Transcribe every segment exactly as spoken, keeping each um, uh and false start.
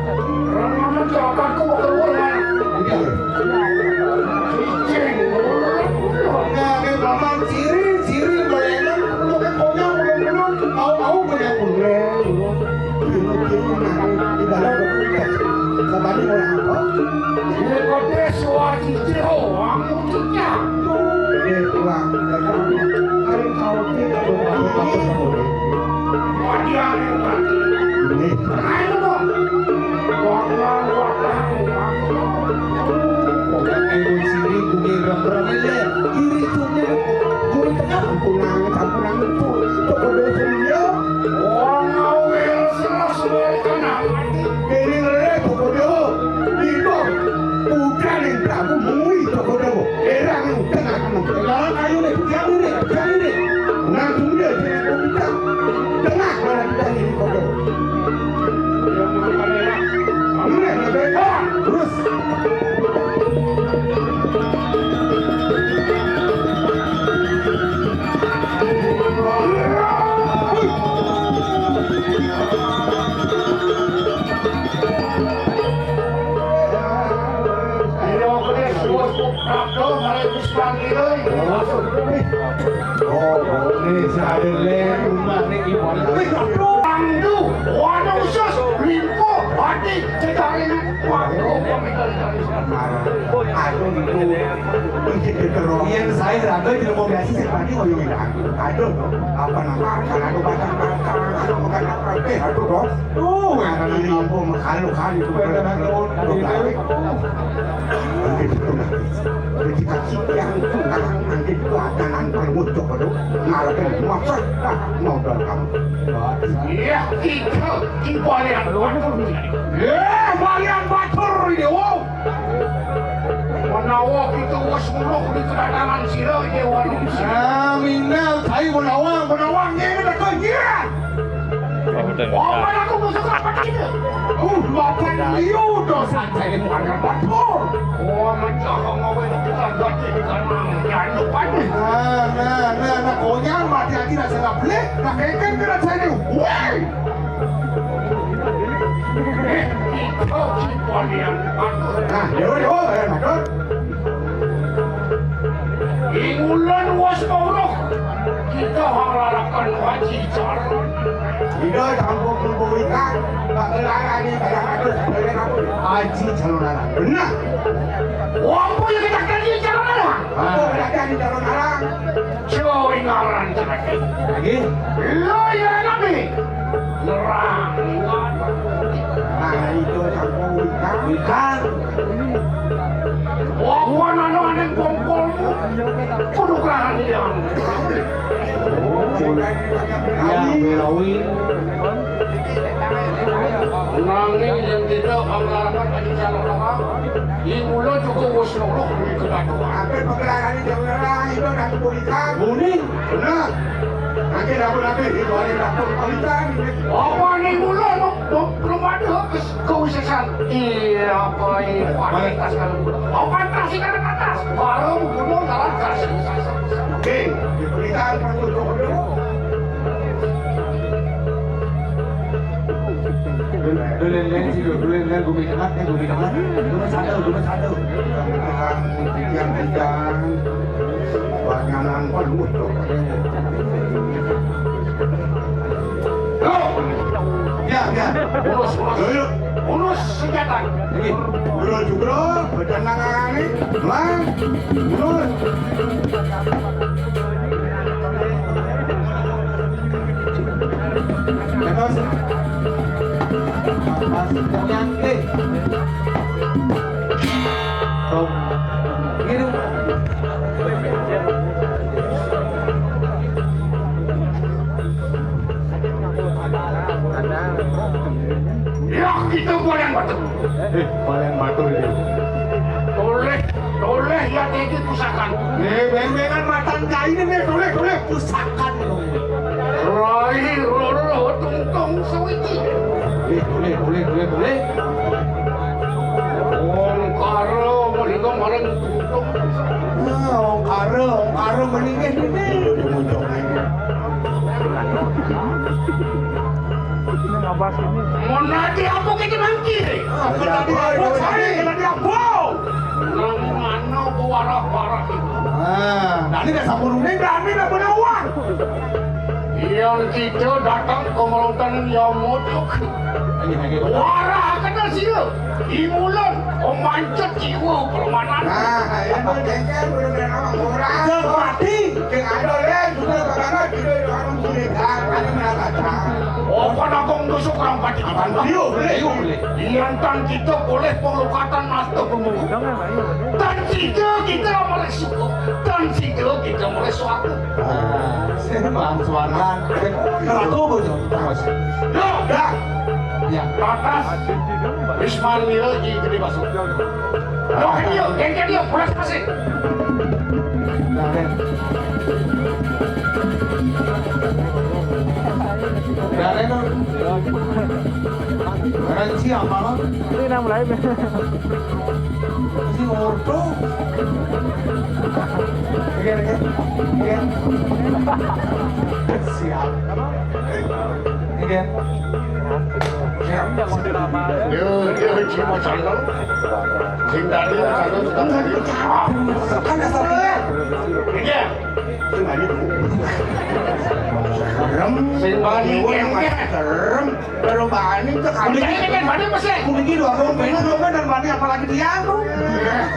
Rong amat cokotku kok keluar, Mak. Iya. Cicing. Nah, ini paman ciri-ciri melenan, lu kan konyol, belum-belum. Tahu-tahu banyak kurang. Kilo-kilo nang di dalam udah. Sabani orang apa? Ini kode suara cicing, oh, aku cicak. Tuh, dia pulang. Hari kau tidak berapa-apa. Wadiah, ini. Ayo, Bang. Wadiah, wadiah. Pokoknya emosi ini gue berapa-apa aja. Iri tuh, gue tengah. Campuran, campuran itu. Toko dosen dia. Wong awil selas wali kenal mati. Ini ngere toko dosen. Itu. Putra ning Prabu Mui toko dosen. Sekarang ayo nih, tiap ini, tiap ini. Langsung dia, dia buka. Tengah mana kita ini, kode. Terus. Iya, wis, wis, kabeh mari wis mangkira iki. Oh, ini saya ler rumah nih, Iwan. Wis, aduh, aduh, waduh, sus, limpo, hati, cekarine. Waduh, kok mikir-mikir. Aduh, itu. Yen saya raga di rumah biasa, saya tadi ngomongin aku. Aduh, apa nama? Kalau aku baca-baca, aku bukan apa, eh, aduh, dong. Tuh, ngaran ini apa? Makalu-kalu. Bener, bener. Nanti itu nanti. Nanti kasih yang sekarang nanti itu akan antar muncul, aduh. Ngarepin masa, ah, modal kamu. Iya, itu, di balian batur. Iya, balian batur ini, wow. Menawa kita wis weruh di kedatangan sira, ya, waduh. Aminal, saya menawa, menawa, ngene, tak kau, iya. Apa aku musuh apa kita? Uh, bapak liu dosa saya ini bukan batur. Oh, mencah ngawe kita ganti di kanan. Jangan lupa nih. Nah, nah, nah, nah, konyol mati lagi, rasa nggak boleh. Nah, keken kena saya ini. Woi. Eh, itu si Balian Batur. Nah, dewa, dewa, eh, Batur. Ing ulun wis weruh, kita nglaraken waji calon. Ida campur kumpul ikan, tak kelarani kadang atus, kadang atus. Aji calon anak. Benar. Wong punya kita kerja calon anak. Ah. Apa kerja di calon anak? Joy ngaran jenenge. Lagi? Lo ya nabi. Nerang. Nah, itu campur ikan. Ikan. Apa nano aning kompolmu? Kudu kahan yang. Oh, ya, Belawi. Nanging yang tidak mengharapkan aja salah paham. Di mulut juga wis luluh di kegaduhan. Apa pengelaran itu? Nah, itu nanti kulitan. Muni. Benar. Nanti dapur nanti di luar dapur kulitan. Apa ning mulo, belum ada keusisan. Iya, apa ini? Pantas kalau, oh, pantas sih, karena pantas. Baru gunung dalam kasih. Oke, diberikan pertunjukan dulu. Dulin-dulin sih, dulin-dulin, gumi demat, ya, gumi demat. Gumi satu, gumi satu. Yang bidang. Panganan penuh. Loh! Ya, ya. Urus, urus. Ayo. Urus senjata. Ini. Urus juga, badan nangani. Lah. Urus. Terus. Pas, jangan, eh. Tom. Ini. Ya, kita Balian Batur. Eh, Balian Batur ini. Toleh, toleh ya, iki pusakan. Eh, beng-bengan matan kain ini, toleh, toleh, pusakan. Rai, roro, tungtung, sawiti. Toleh, toleh, toleh, toleh, toleh. Wong karo, mriko maring tungtung. Ah, wong karo, wong karo meninggal ini. Ini ngabas ini. Mon nanti apa kita mangkir? Ah, nanti apa? Nanti apa? Nang mana warah-warah itu? Ah, nanti dah sampun uning, nanti dah benawan. Yang kita datang ke melontan yang mutlak. Warah kena sila. Di mulut, pemancet jiwa permanan. Nah, ini jengkel, belum ada nama orang. Yang mati. Sing ada leh, juga karena kita orang sulit, kan? Ada menakutkan. Oh, kau nak kau musuh kurang pati. Abang, liu, liu, liu. Yang tan kita boleh pengelukatan mas tu pembunuh. Tan kita, kita merasa syukur. Tan kita, kita merasa aku. Ah, saya bang suara. Neraka bojo. Terus. Yo, dah. Ya. Atas. Wisman Milo di Gede Basu. Loh, iya, yang dia, pulas masih. Nah, Orang siapa, Bang? Ini nang mulai. Si Ordo. Oke, oke. Oke. Siap. Oke. Siap. Yo, yo, Cimo Cangkol. Sing tadi, Cangkol, Cangkol. Kan dasarnya. Iya. Serem. Sing bani gue yang serem. Kalau bani itu kami. Udah ini kan bani masih. Kudu gitu, aku pengen dong kan dan bani apalagi dia tuh.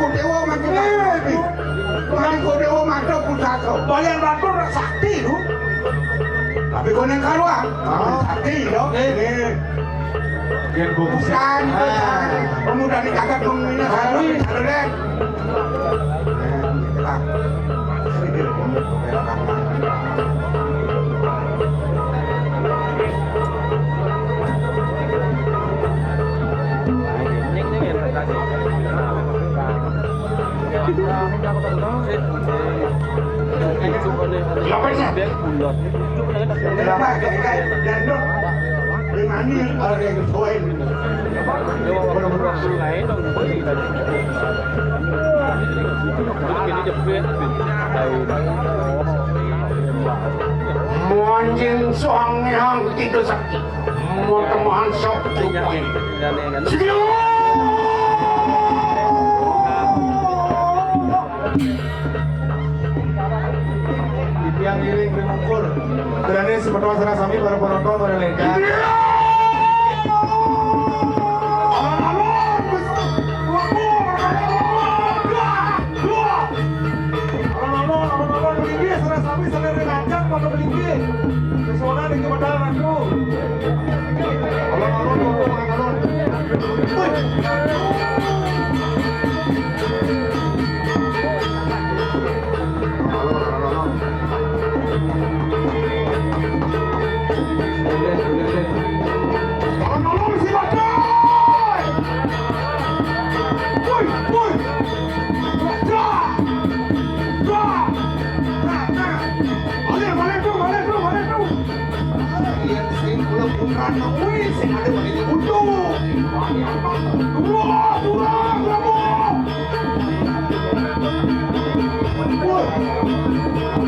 Kudewa makin. Bani kudewa makin pusat tuh. Balian batur sakti tuh. Tapi konen karuan. Sakti dong. Iya. Gen bungsu. Bukan, bukan. Pemuda di kakak pemimpinnya satu, satu deh. Kenapa sih? Kenapa? Kayak, kayak, dan dong. Gimana nih? Kalau kayak gitu, Muanjing Sang Hyang Tiga Sakti. Muan temuan sok tupoin. Segera. Titiang ngiring ring ungkur. Berani seperti sanak sami para penonton pada lengkap. Alon-alon, alon-alon, melinggih, sanak sami, saling ring ancak, pada melinggih. Sesuatu yang kebenaran, aku. Alon-alon, alon-alon. Wih. Iya, sing, kalau bukan, wih, sing ada bagi butuh. Wah, wah, wah. Wah.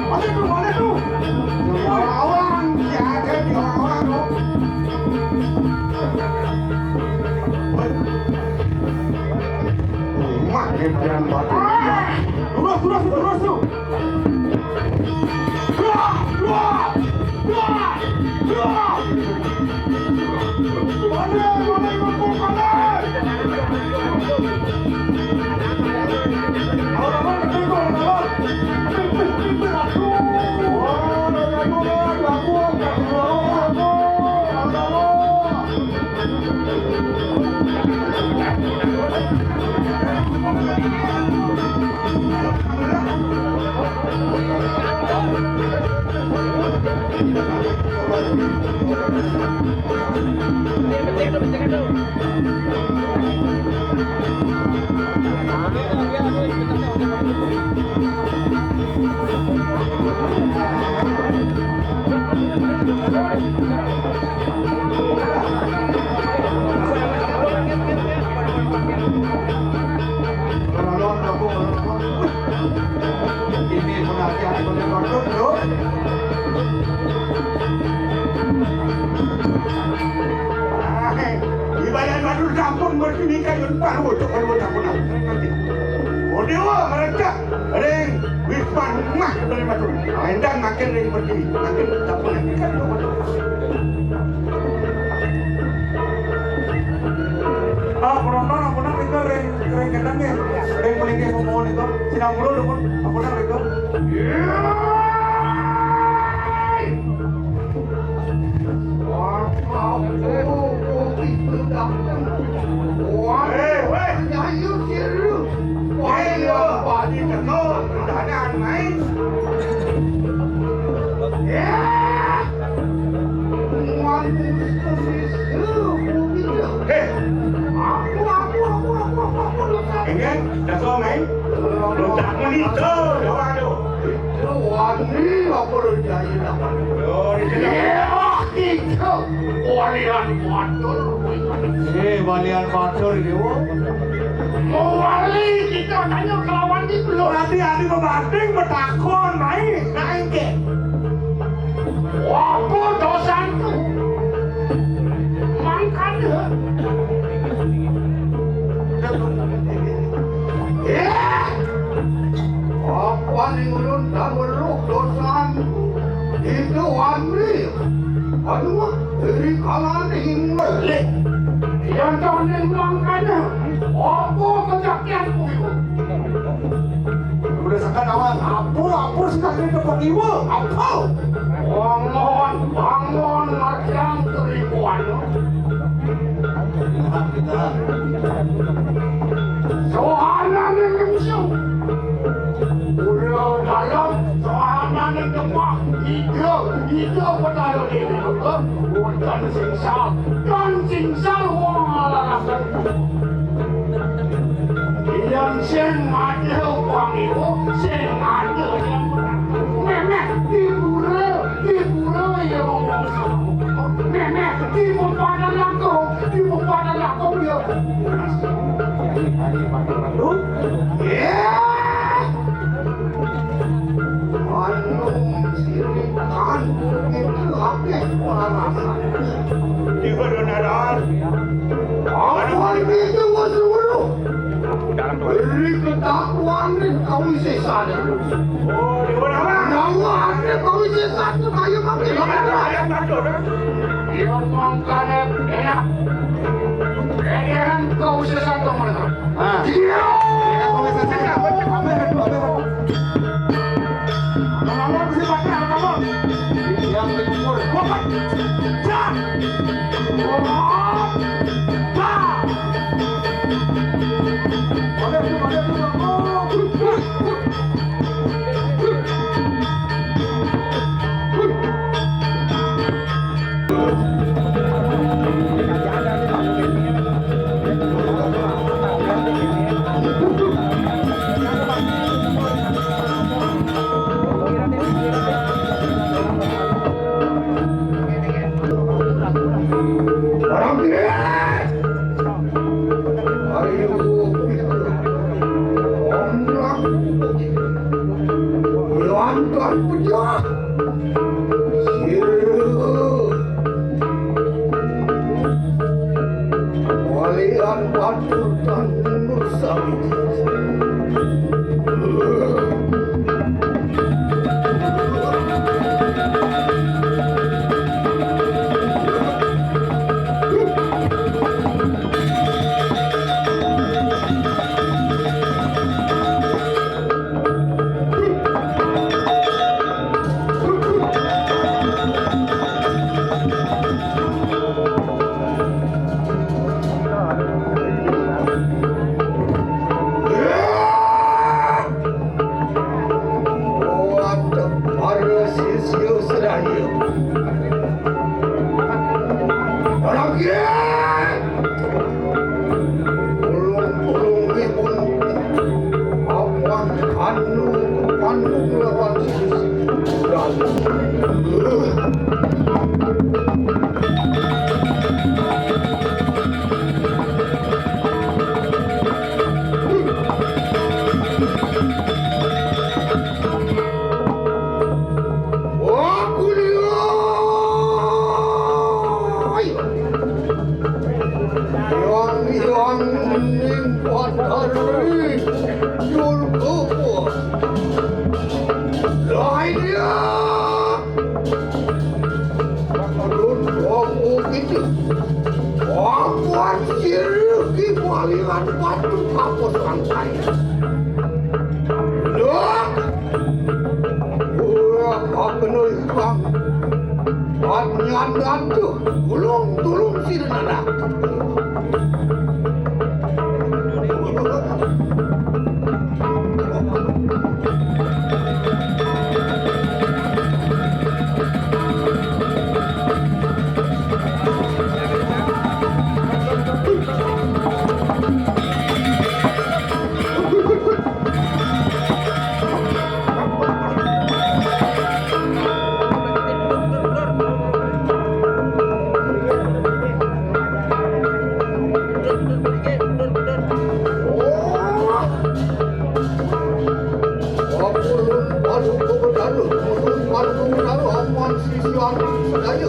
Mana tuh, mana tuh? Orang-orang, ya, ada di orang-orang, loh. Wah. Rumah, dia bilang batu. Terus, terus, terus, tuh. Ini pengajian boleh masuk, Bro. Ibadah matur sampun bersinika yun paru cok kalau sampun nanti. Oh dewa mereka ring wisman mah dari matur. Endang makin ring pergi makin sampun nanti kan. Ah, penonton ampun kita ring ring gendang ya. Ring melingkih semua itu. Sinang mulu dukun ampun kita. Enggak, dah kau main. Lu tak muni tu, lawan tu. Wani apa lu jadi lawan? Oh, di sini. Ya, itu. Walian batur. Eh, walian batur, Dewa. Mau wali kita tanya kelawan di belum. Nanti ada pembanding bertakon, naik, naik ke. Apa dosanku? Mangkana. Eh? Apa ning ulun tak weruh dosanku? Itu wani. Anu, iri kalan ing melih. Yang tahu ning mangkana. Apa kejakianku itu? Udah sekat awal, apa, apa sih tadi tepuk iwa? Apa? Bangun, bangun, marjang keribuan. Kita, kita. Soalnya nih, langsung. Udah dalam, soalnya nih, gemah. Ida, ida, petara diri. Bukan singsal, kan singsal, wong alah rasaku. Yang sing ada wong iku, sing ada yang menang. Memeh di pura, di pura ya ngomong. Memeh di pempatan langkung, di pempatan langkung ya. Ya. Anu sirikan itu akeh warasan. Di Gunung Daran. Apa itu, Mas Guru? Beri ketakuan dan kawisesan. Oh, di mana? Nyawa ada kawisesan itu kayu mati. Ayam batur, eh? Dia mangkane enak. Enak kawisesan, teman. Ah. Iya. Iya, kawisesan. Apa, apa, apa, apa? Apa, apa, apa, apa? Yang dikubur. Bukan. Jar. Wah. Jar. Orang kiri. Ayo, orang. Lantas pecah. Sirah. Walian batur dan mundur sawit. Kuat para sisya sedaya. Rakyat! Ulung-ulungipun apan anu pandu lawan sisya. Yang, yang ning padari Yulkupu. Lah iya. Ulun wong gitu. Wong kuat sirih ki walian batu kapus rangkai. Duh. Wah, apa nulis bang? Buat nyandan tuh. Tulung, tulung sih nana. Sadaya.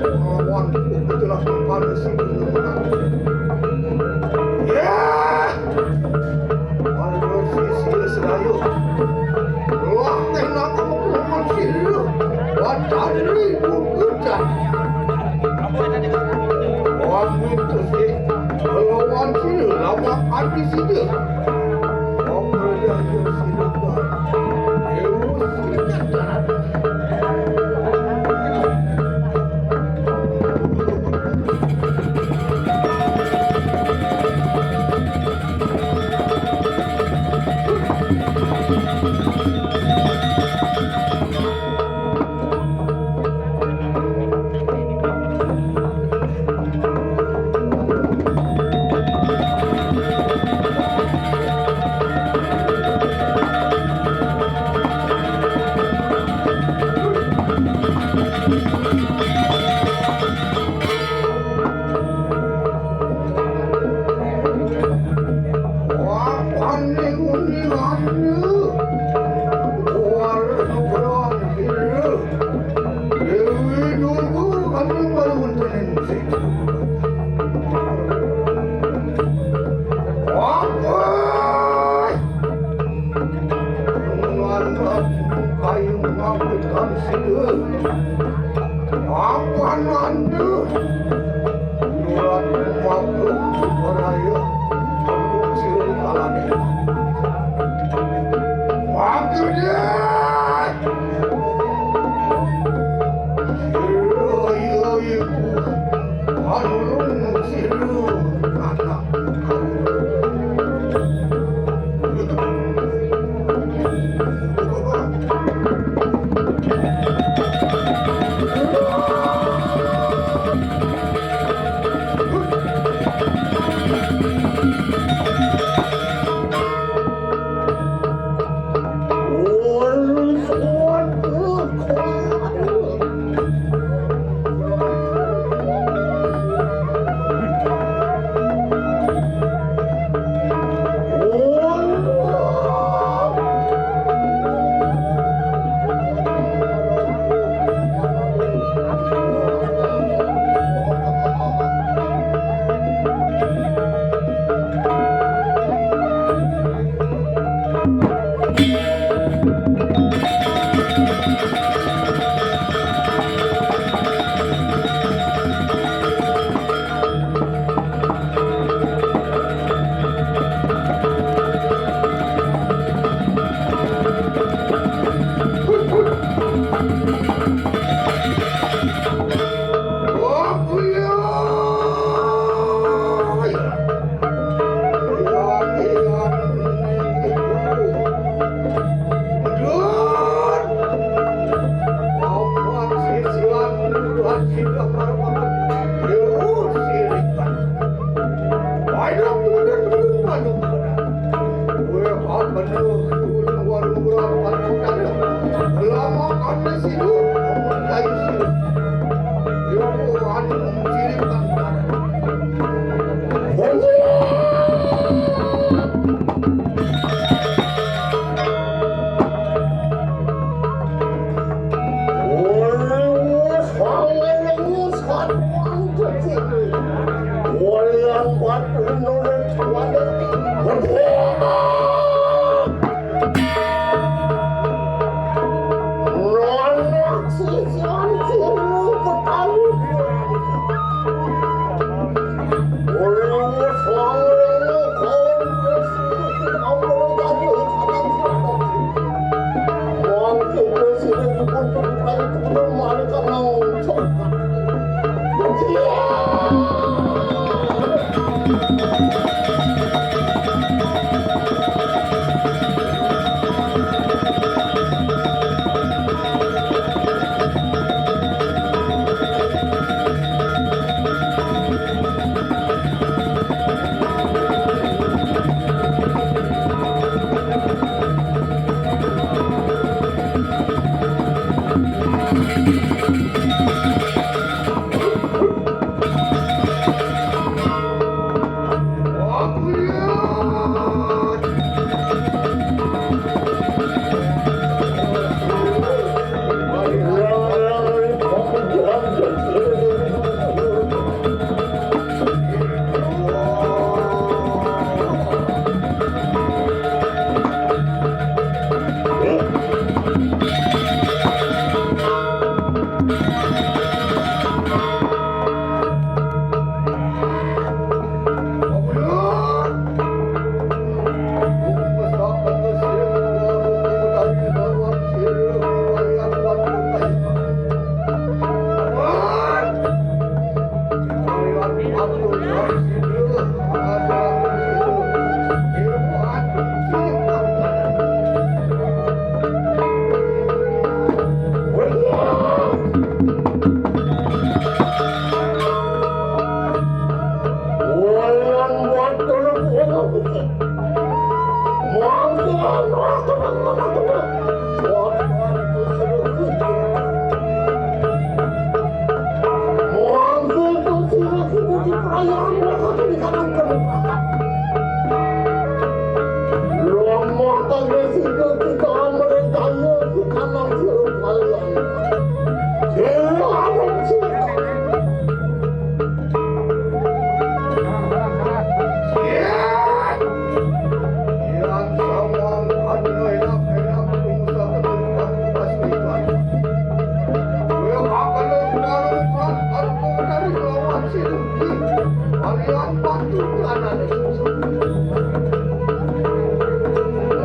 Lawan itulah mangkana sida menang. Ya! Para sisia sadaya. Latih naga mengkelawan sila. Batari bugetan. Wang itu sih. Lawan sila lama ati sida. Wang kerja sila. Dewi Durga kami baru wonten ing sini. Apa? Mangkat kayu ngapikan sida. Apa nanda? Nurat mabuk baraya. Sira kalane. Waktu dia. Iya, iya, ibu. Anu, siru, anak.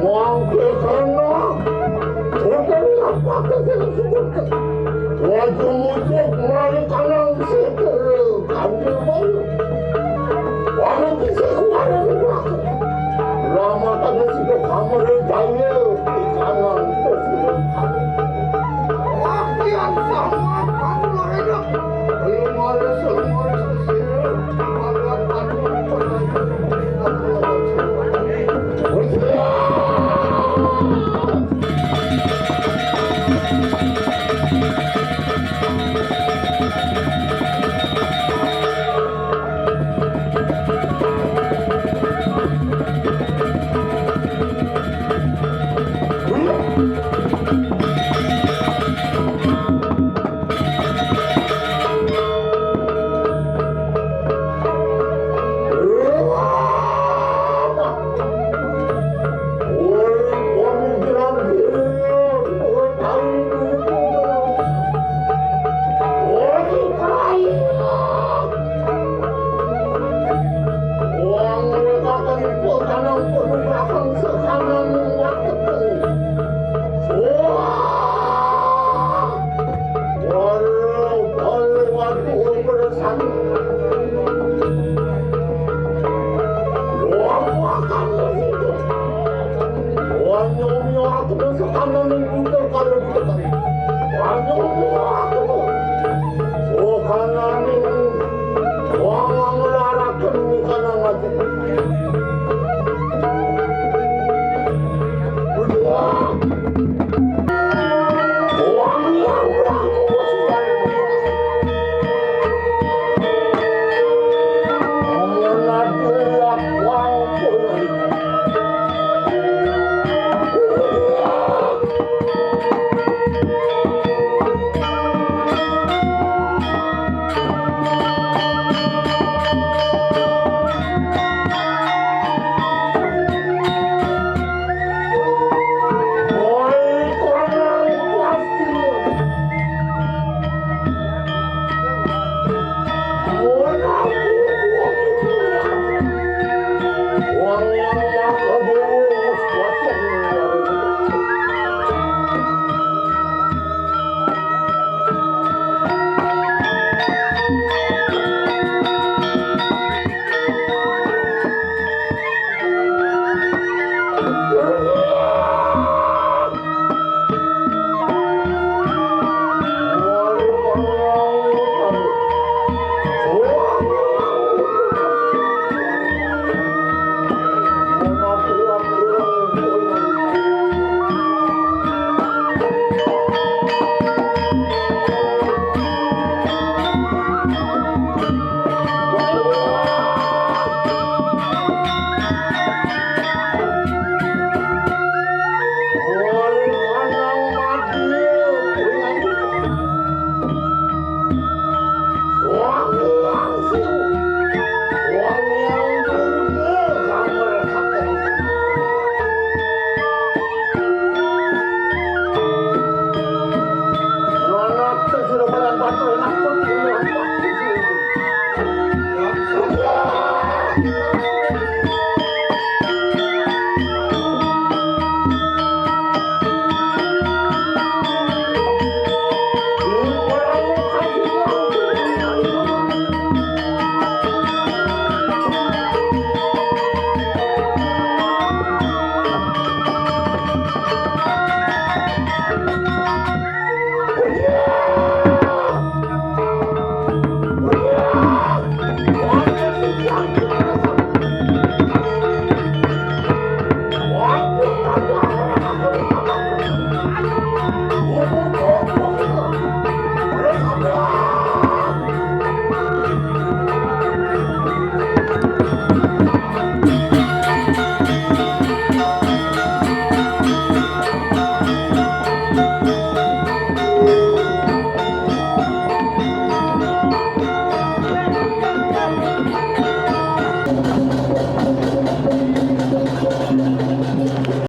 Mangke kena, bukan apa-apa sing disebutkan. Wajah muncul mari kanang setel, kantil baru. Warna bisa suara rumah. Lama tadi sudah kamu berjaya di kanang terus. Wah, kian sama, kamu lah enak. Belum ada selesai. Waduh, waduh, waduh, waduh. Wah, wah, kamu itu. Wah, nyomi aku masuk kanan yang pintu kalau gitu. Wah, nyomi aku. Oh, kanan ini.